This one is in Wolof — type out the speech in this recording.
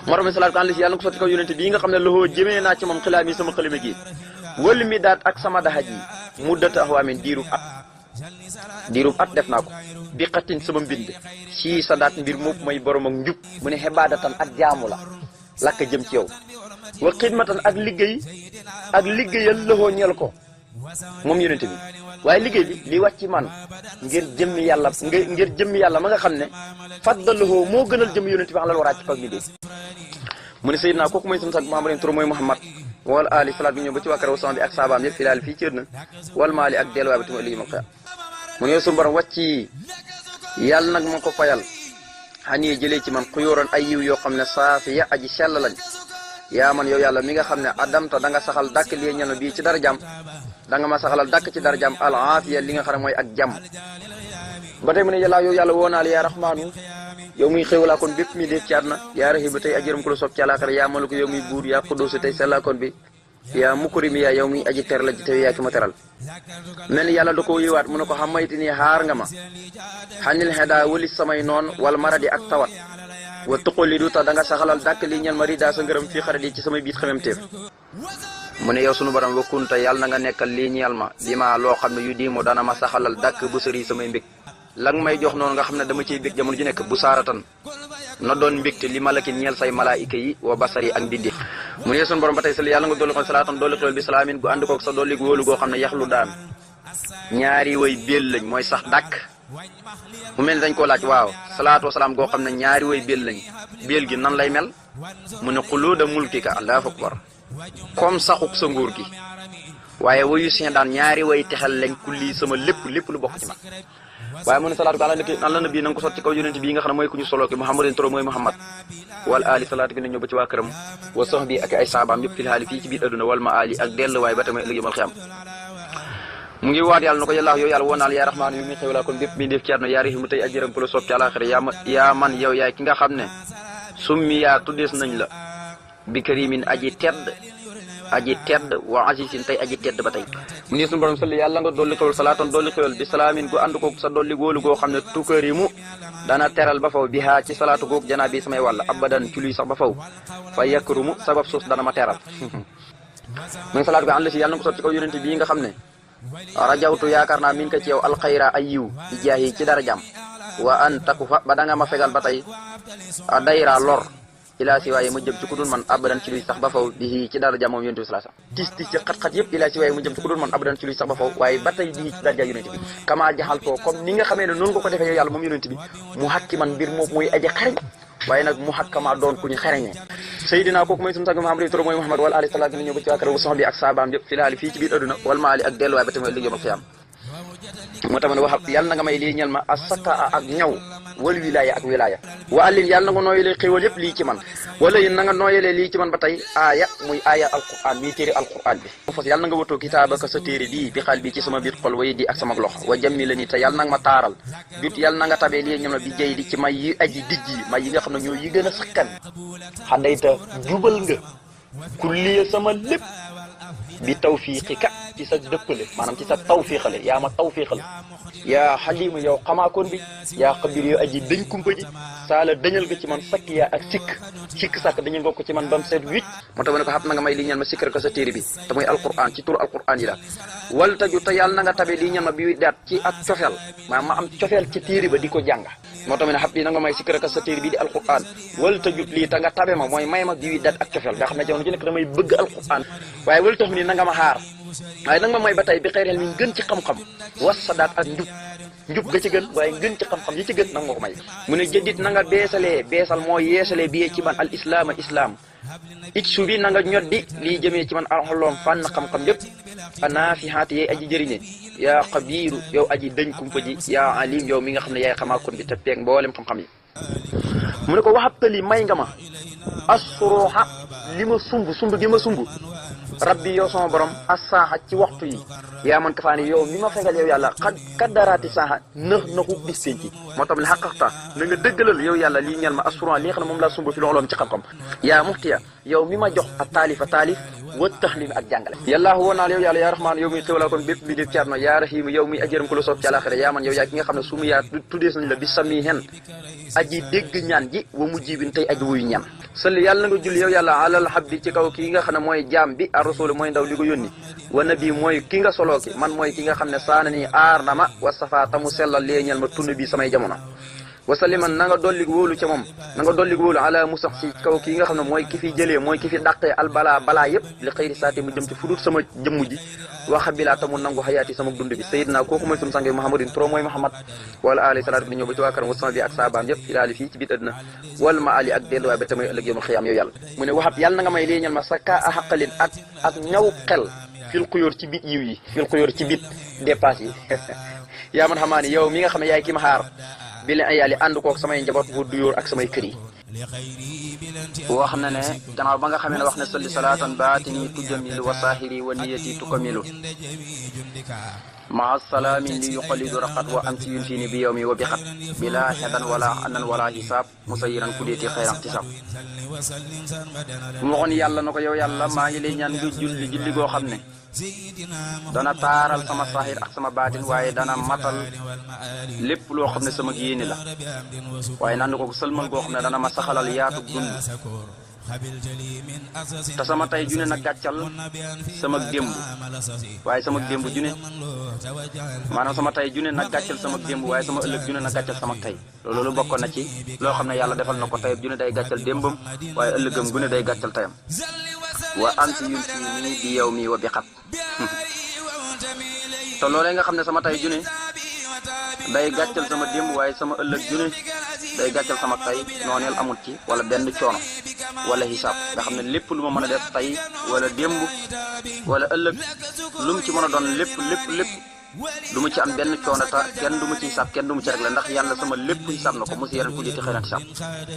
moo tax salaatu an li si yàlla na ko sotti kaw yonente bii nga xam ne loxoo jëmee naa ci moom xilaam yi sama xalima gi wëlu mi daat ak sama daxa ji muddata axwaamin diirub at def naa ko bi xatin sama mbind si sa daat mbir moom mooy borom ak njub mu ne xebaadatan ak jaamu la ka jëm ci yow wa xidmatan ak liggéeyal loxoo ñeel ko moom yonente bi waaye liggéey bi li wàcc ci man ngir jëmmi yàlla ma nga xam ne faddaluhu moo gënal jëmmi yonente bi xalal waraat ci kaw mi dee mu ne Seydina kooku mooy sunu sang Muhammad turu mooy Muhammad wala ali salaat bi ñëw ba ci wàkkar wasama bi ak saabaam yëpp filaal fii cër na wal maali ak delluwaay bi tuma ëllëgi ma xëy mu ne yow sunu borom wàcc yàlla nag ma ko fayal xanii jëlee ci man xuyóoran ay yiw yoo xam ne saafiya aji sell lañ yaa man yow yàlla mi nga xam ne adamta da nga saxal dàkk lii ñal bii ci dara jàmm da nga ma saxalal dàkk ci dara jàmm al aafiya li nga xam ne mooy ak jàmm ba tey mu ne yàlla yow yàlla woo naa la yaa rahmaanu yow muy xéwalaa kon bépp mi def ci àdduna yaa rahim ba tey ajëram ku la soob ci àllaaxira yaa maluko yow muy buur yaa xuddoosu tey sellaakoon bi yaa mukurimi yaa yow muy aji ter la ji tey yaa ki ma teral mel ni yàlla da ko yiwaat mu ne ko xamayti nii xaar nga ma xanil xedaa walis samay noon wala maradi ak tawat wa tuqali du tax da nga saxalal dàkk lii ñel ma ridaa sa ngërëm fii xarit yi ci samay biit xamemteef mu ne yow sunu borom wakkunta yàlla na nga nekkal lii ñeel ma li ma loo xam ne yu diimo dana ma saxalal dàkk bu sëri samay mbég la nga may jox noonu nga xam ne dama ciy bég jamono ju nekk bu saaratan na doon mbégte li malakin ñeel say malaayika yi wa basari ak mbindi mu ne yow sunu borom ba tey sal yàlla nga dolli ko salaatan dolli xewal bi salaamin gu ànd koog sa dolli gu wóolu goo xam ne yaxlu daan ñaari way béel lañ mooy sax dàkk mu mel ni dañ koo laaj waaw salaatu wasalaam goo xam ne ñaari way béel lañ béel gi nan lay mel mu ne xuluuda mulkika allahu akbar comme saxuk sa nguur gi waaye wayu seen daan ñaari way texal lañ kulli sama lépp lu bokk ci man waaye mu ne salaatu ko àla nabi na nga ko sot ci kaw yonente bii nga xam ne mooy ku ñu solo ki muhammadin toro mooy muhammad wal ali salaatu gi ne ñëw ba ci waa këram wa sox bi ak ay saabaam yëpp fil haali fii ci biir adduna wal ma ali ak delluwaay ba tamit ëllëg yawmal xiyaam mu ngi waat yàlla na ko yàlla yow yàlla woonaal yaa rahmaan yu muy xewlaa kon bépp mi def ci àdduna yaa rahiim tey ajiram ku la soob ci àlaaxira yaa man yow yaay ki nga xam ne summi yaa tuddees nañ la bi karimin aji tedd wa asisin tey aji tedd ba tey mu ne suñu borom salli yàlla nga dolli xewal salaatan dolli xewal bi salaamin gu ànd koog sa dolli góolu goo xam ne tukarimu dana teral ba faw bi haa ci salaatu goog janaa bi samay wàll abadan ci luy sax ba faw fa yakrumu sabab suuf dana ma teral mu ngi salaatu bi an la si yàlla na ko sot ci kaw yonente bii nga xam ne rajawtu yaakaar naa min ka ci yow alxayra ay yiw di jaayi ci dara jàmm wa an taku fa ba da nga ma fegal ba tey a dayra lor ilaa si waaye mu jëm ci ku dul man abadan ci luy sax ba faw di ci dara jàmm moom yonent bi sallallahu alayhi wasallam tis ci xat-xat yëpp ilaa si waaye mu jëm ci ku dul man abadan ci luy sax ba faw waaye ba tey di ci dara jàmm yonent bi kama jaxaltoo comme ni nga xamee ne noonu nga ko defee yow yàlla moom yonent bi mu hakki man mbir moom muy aji xariñ waaye nag mu hakkama doon ku ñu xereñee Seydina kooku mooy sunu sang Muhammad toro mooy Muhammad wala ali salaatu ni ñëw ba ci waa kër soxna bi ak saabaam yëpp filaali fii ci biir adduna wal maali ak delluwaay ba tamit ëllëg yawmal xiyaam moo tax ma ne wax yàlla na nga may lii ñel ma asaka ak ñaw wal wilaaya ak wilaaya wa allin yàlla na nga nooyalee xéwal yëpp lii ci man wala yéen na nga nooyalee lii ci man ba tey aaya muy aaya alquran mii téere alquran bi mu fas yàlla na nga watoo kitaabaka sa téere bii bi xaal bi ci sama biir xol way di ak sama loxo wa jammi la ni te yàlla na nga ma taaral jut yàlla na nga tabee lii ñel ma bi jay di ci may yi aji dijj yi may yi nga xam ne ñoo yi gën a sakkan xandayta jubal nga kulliya sama lépp bi tawfiqika ci sa dëppale maanaam ci sa tawfiqale yaa ma tawfiqal yaa xalimu yow xamaakoon bi yaa xabir yow aji dañ kumpa ji saala dañal nga ci man sakk yaa ak sikk sàkk dañal nga ko ci man bam seet wicc moo tax ma ne ko xam na nga may li ñan ma sikkar ko sa téere bi te muy alquran ci turu alquran yi la wal taju te yàlla na nga tabe li ñan ma bi daat ci ak cofeel maanaam ma am cofeel ci téere ba di ko jàng moo tax ma ne xam na nga may sikkar ko sa téere bi di alquran wal taju lii te nga tabe ma mooy may ma bi daat ak cofeel nga xam ne jamono ji nekk damay bëgg alquran waaye wal tax ni na nga ma xaar waaye nag ma may ba tey bi xëy mi gën ci xam-xam was sadaat ak njub ga ci gën waaye ngën ci xam-xam yi ci gën nag moo ko may mu ne jëddit na nga beesal moo yeesalee bi ci man al islaama islaam ic su bi na nga ñoddi lii jëmee ci man alxoloom fànn xam-xam yépp anaa fi xaati yey aji jëriñe yaa xabiiru yow aji dëñ kumpa ji yaa alim yow mi nga xam ne yaay xamaa kon bi te peeg mboolem xam-xam yi mu ne ko waxabtali may nga ma assuruha li ma sumb gi ma sumb rabbi yow sama borom assaaxa ci waxtu yi yaa man kafaani yow mi ma fegal yow yàlla kaddaraati saaxa naxu bis penci moo tam li xaqaxta na nga dëggalal yow yàlla lii ñeel ma assuran li nga xam ne moom laa sumb fi loxoloom ci xam-xam yaa muxtiya yow mi ma jox a taalifa taalif wa taxlim ak jàngale yàllaa woo naal yow yàlla yaa rahmaan yow muy xéwalaa kon bépp bi def caarno yaa rahiim yow muy ajëram ko la soob ci àlaxira yaa man yow yaa ki nga xam ne sumu yaa tuddees nañ la bi sami hen aji dégg ñaan ji wa mujjibin tey aji wuyu ñaan salli yàlla na nga julli yow yàlla alal habdi ci kaw kii nga xam ne mooy jaam bi ar rasul mooy ndaw li ko yónni wa nabi mooy ki nga soloo ki man mooy ki nga xam ne saana nii aar na ma wa safa tamu sellal léeñal ma tund bi samay jamono wasaliman na nga dollig wóolu ca moom na nga dollig wóolu ala musax si kaw kii nga xam ne mooy ki fi jëlee mooy ki fi dàqee albala balaa yëpp li xëyri saati mu jëm ci fudut sama jëmm ji waxa bilaa tamu nangu xayaati sama dund bi sayidna kooku mooy sunu sange muhammadin turo mooy muhammad wala alayhi salaatu di ñëw ba ci waa karam wa sama bi ak saabaam yëpp ilaali fii ci biir àddina wala ma ali ak delluwaay ba tamay ëllëg yowmal xiyaam yow yàlla mu ne waxab yàlla na nga may léeñal ma sakka a xaqalin ak ñaw xel fil xuyóor ci bit yiw yi fil xuyóor ci bit dépasse yi yaa man xamaa ni yow mi nga xam ne yaay ki ma xaar bi leen ay yàlla ànd kook samay njaboot bu duyóor ak samay kër yi wax na ne gannaaw ba nga xamee ne wax ne salli salaatan baatini tujamilu wa saahiri wa niyati tukamilu maa salaamin li yuqalidu raqat wa am si yun fii ni bi yow mi wa bi xat bila xedan wala anan wala hisaab musayiran kudeeti xayran tisaab bu ma waxoon yàlla na ko yow yàlla maa ngi lay ñaan nga julli goo xam ne dana taaral sama saahir ak sama baatin waaye dana matal lépp loo xam ne sama yéene la waaye naan ko sëlmal goo xam ne dana ma saxalal yaatu dund te sama tay june nag gàccal sama démb waaye sama démb june maanaam sama tay june nag gàccal sama démb waaye sama ëllëg june nag gàccal sama tay loolu bokkoon na ci loo xam ne yàlla defal na ko tayam june day gàccal démbam waaye ëllëgam gune day gàccal tayam wa anti yun fii nii bi yow mii wa bi xat te loolee nga xam ne sama tay june day gàccal sama démb waaye sama ëllëg june day gàccal sama tay nooneel amul ci wala benn coono wala xisaab nga xam ne lépp lu ma mën a def tay wala démb wala ëllëg lu mu ci mën a doon lépp du mu ci am benn coono ta kenn du mu ci xisaab kenn du mu ci rek la ndax yàlla sama lépp xisaab na ko mu si yeneen ku jëti xëy na xisaab